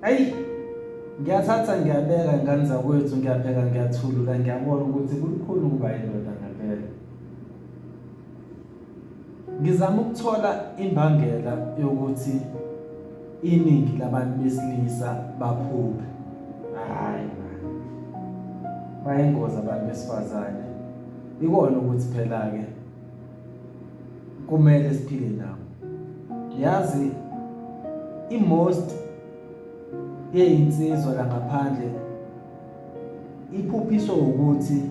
Ayi ngiyathatha ngiyabeka ngane zakwethu ngiyabheka ngiyathulula ngiyabona ukuthi kulukhuni ukuba indoda ngempela. Ngizama ukuthola imbangela yokuthi iningi labantu besilisa baphuphe. Hayi man. Bayingozi abantu besifazane. Ikona ukuthi phela-ke kumele siphile nabo. Yazi i-most yeyinsizwa la ngaphandle iphuphiswa ukuthi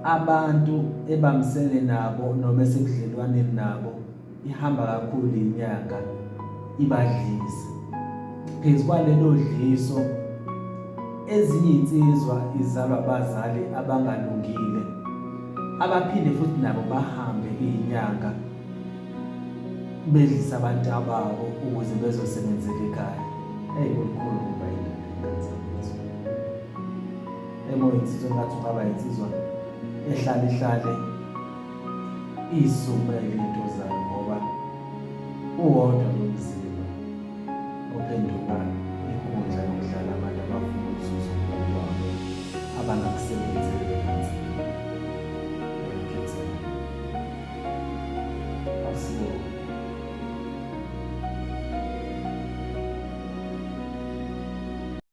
abantu ebambisene nabo noma esebudlelwaneni nabo ihamba kakhulu inyanga ibadlise. Phezu kwalelo dliso ezinye iy'nsizwa izalwa abazali abangalungile abaphinde futhi nabo bahambe iy'nyanga bedlisa abantu ababo ukuze bezosebenzela ekhaya. Eyi kulukhulu ukuba indoda ingane zakwethu. Emo insizwa engathi ungaba insizwa ehlale ihlale iy'sukumele into zayo ngoba uwodwa lo mzimba ophenduka.